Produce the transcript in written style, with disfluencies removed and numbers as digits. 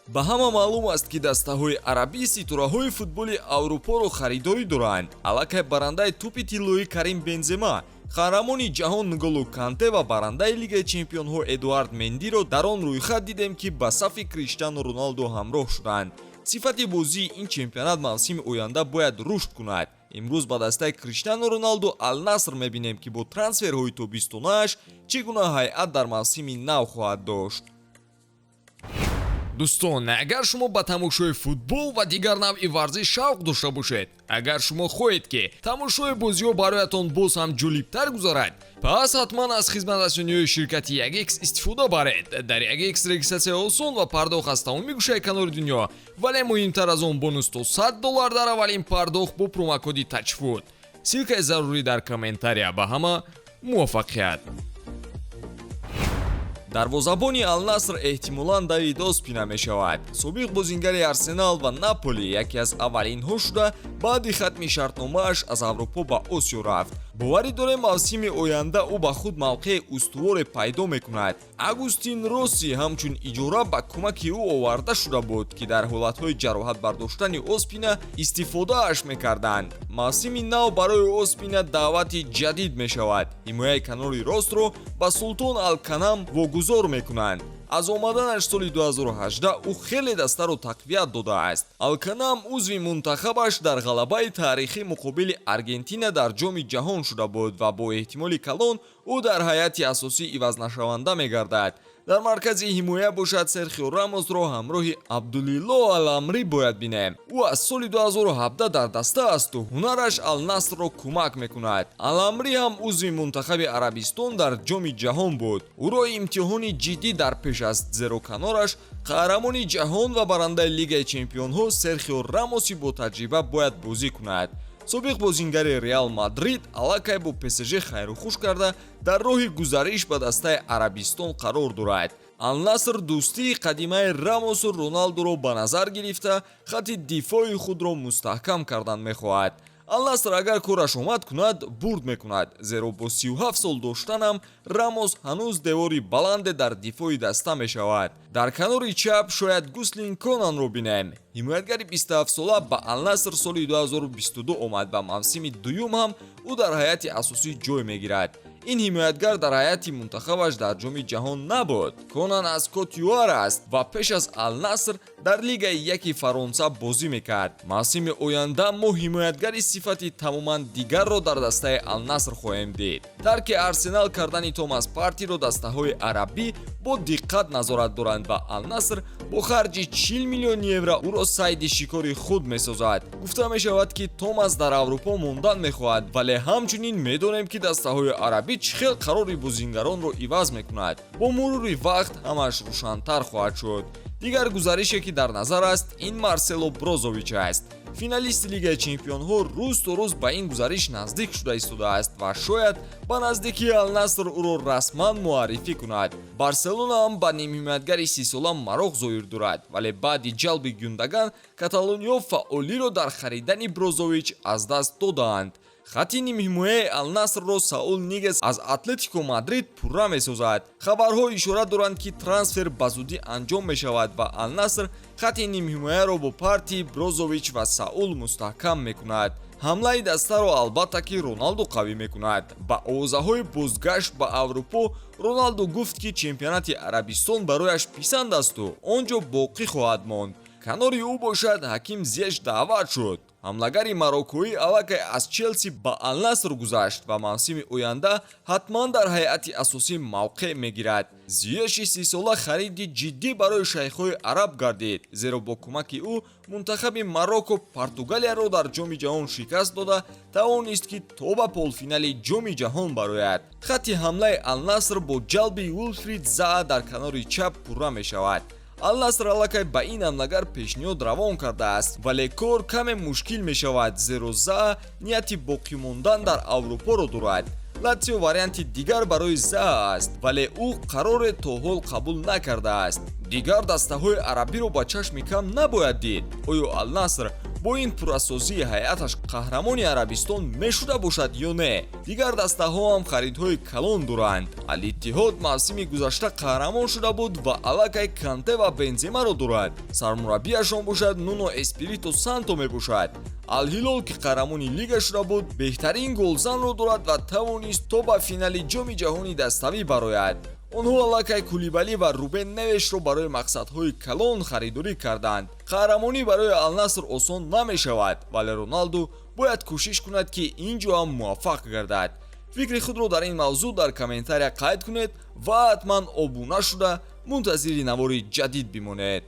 Ба ҳама маълум аст, ки дастаҳои арабӣ ситораҳои футболи Аврупоро харидорӣ доранд. Аллакай барандаи тӯпи тиллоӣ Карим Бензема, қаҳрамони ҷаҳон Нголо Канте ва барандаи Лигаи чемпионҳо Эдуард Мендиро дар он рӯйхат дидем, ки ба сафи Криштиану Роналдо ҳамроҳ шуданд. Сифати бозии ин чемпионат мавсими оянда бояд рушд кунад. Имрӯз ба дастаи Криштиану Роналду Алнаср мебинем, ки бо трансферҳои тобистонааш чӣ гуна ҳайат дар мавсими нав хоҳад дошт. Дӯстон, агар шумо ба тамошои футбол ва дигар навъи варзиш шавқ дошта бошед, агар шумо хоҳед, ки тамошои бозиҳо бароятон боз ҳам ҷолибтар гузарад, пас ҳатман аз хизматрасониҳои ширкати 1X истифода баред. Дар 1X регистратсия осон ва пардохт аз тамоми гӯшаи канори дунё, вале муҳимтар аз он, бонус то 100 доллар дар аввалин пардохт бо промокоди Тачфуд. Ссылкаи зарурӣ дар комментария. Ба ҳама муваффақият! Дарвозабони Алнаср эҳтимолан Давид Оспина мешавад. Собиқ бозингари Арсенал ва Наполи яке аз аввалинҳо шуда, баъди хатми шартномааш аз Аврупо ба Осиё рафт. Боварӣ дорем, мавсими оянда ӯ ба худ мавқеи устуворе пайдо мекунад. Агустин Росси ҳамчун иҷора ба кӯмаки ӯ оварда шуда буд, ки дар ҳолатҳои ҷароҳат бардоштани Оспина истифодааш мекарданд. Мавсими нав барои Оспина даъвати ҷадид мешавад. Ҳимояи канори ростро ба Султон Алканам вогузор мекунанд. Аз омаданаш соли 2018 ӯ хеле дастаро тақвият додааст. Алканам узви мунтахабаш дар ғалабаи таърихӣ муқобили Аргентина дар Ҷоми ҷаҳон шуда буд ва бо эҳтимоли калон ӯ дар ҳайати асосӣ ивазнашаванда мегардад. Дар маркази ҳимоя бошад, Серхио Рамосро ҳамроҳи Абдулилло Аламрӣ бояд бинем. Ӯ аз соли 2017 дар даста асту ҳунараш Алнасрро кӯмак мекунад. Аламрӣ ҳам узви мунтахаби Арабистон дар Ҷоми ҷаҳон буд. Ӯро имтиҳони ҷиддӣ дар пеш аст, зеро канораш қаҳрамони ҷаҳон ва барандаи Лигаи чемпионҳо Серхио Рамоси ботаҷриба бояд бозӣ кунад. Собиқ бозингари Реал Мадрид аллакай бо ПСЖ хайрухуш карда, дар роҳи гузариш ба дастаи Арабистон қарор дорад. Алнаср дӯстии қадимаи Рамосу Роналдуро ба назар гирифта, хатти дифои худро мустаҳкам кардан мехоҳад. Алнаср агар кораш омад кунад, бурд мекунад, зеро бо 37 сол доштанам Рамос ҳанӯз девори баланде дар дифои даста мешавад. Дар канори чап шояд Гуслин Конанро бинем. Ҳимоятгари 27-сола ба Алнаср соли 2022 омад ва мавсими дуюм ҳам ӯ дар ҳайати асосӣ ҷой мегирад. Ин ҳимоятгар дар ҳайати мунтахабаш дар Ҷоми ҷаҳон набуд. Конан аз Котюар аст ва пеш аз Алнаср дар Лигаи яки Фаронса бозӣ мекард. Мавсими оянда мо ҳимоятгари сифати тамоман дигарро дар дастаи Алнаср хоҳем дид. Тарки Арсенал кардани Томас Партиро дастаҳои арабӣ бо диққат назорат доранд ва Алнаср бо харҷи 40 миллион евро ӯро сайди шикори худ месозад. Гуфта мешавад, ки Томас дар Аврупо мондан мехоҳад, вале ҳамчунин медонем, ки дастаҳои арабӣ чӣ хел қарори бозингаронро иваз мекунад. Бо мурури вақт ҳамааш рӯшантар хоҳад шуд. Дигар гузарише, ки дар назар аст, ин Марсело Брозович аст. Финалисти Лигаи чемпионҳо рӯз то рӯз ба ин гузариш наздик шуда истодааст ва шояд ба наздикии Алнаср ӯро расман муаррифӣ кунад. Барселона ҳам ба нимҳимоятгари 30-сола мароқ зоҳир дорад, вале баъди ҷалби Гюндаган каталониҳо фаъолиро дар харидани Брозович аз даст додаанд. Хатти нимҳимояи Алнасрро Саул Нигес аз Атлетико Мадрид пурра месозад. Хабарҳо ишора доранд, ки трансфер ба зудӣ анҷом мешавад ва Алнаср хатти нимҳимояро бо Парти, Брозович ва Саул мустаҳкам мекунад. Ҳамлаи дастаро, албатта, ки Роналду қавӣ мекунад. Ба овозаҳои бозгашт ба Аврупо Роналду гуфт, ки чемпионати Арабистон барояш писанд асту он ҷо боқӣ хоҳад монд. Канори ӯ бошад, Ҳаким Зиеш даъват шуд. Ҳамлагари мароккоӣ аллакай аз Челси ба Алнаср гузашт ва мавсими оянда ҳатман дар ҳайати асосӣ мавқеъ мегирад. Зиеши 30-сола хариди ҷиддӣ барои шайхҳои араб гардид, зеро бо кӯмаки ӯ мунтахаби Марокко Португалияро дар Ҷоми ҷаҳон шикаст дода тавонист, ки то ба полфинали Ҷоми ҷаҳон барояд. Хатти ҳамлаи Алнаср бо ҷалби Уилфрид Заа дар канори чап пурра мешавад. Алнаср аллакай ба ин ҳамлагар пешниҳод равон кардааст, вале кор каме мушкил мешавад, зеро Заа нияти боқӣ мондан дар Аврупоро дорад. Латсио варианти дигар барои Заа аст, вале ӯ қароре то ҳол қабул накардааст. Дигар дастаҳои арабиро ба чашми кам набояд дид. Оё Алнаср бо ин пуррасозии ҳайаташ қаҳрамони Арабистон мешуда бошад ё не? Дигар дастаҳо ҳам харидҳои калон доранд. Алиттиҳод мавсими гузашта қаҳрамон шуда буд ва аллакай Канте ва Бенземаро дорад. Сармураббиашон бошад, Нуно Эспирито Санто мебошад. Алҳилол, ки қаҳрамони лига шуда буд, беҳтарин голзанро дорад ва тавонист то ба финали Ҷоми ҷаҳони даставӣ барояд. Онҳо аллакай Кулибалӣ ва Рубен Невешро барои мақсадҳои калон харидорӣ карданд. Қаҳрамонӣ барои Алнаср осон намешавад, вале Роналду бояд кӯшиш кунад, ки ин ҷо ҳам муваффақ гардад. Фикри худро дар ин мавзӯъ дар комментария қайд кунед ва ҳатман обуна шуда, мунтазири навори ҷадид бимонед.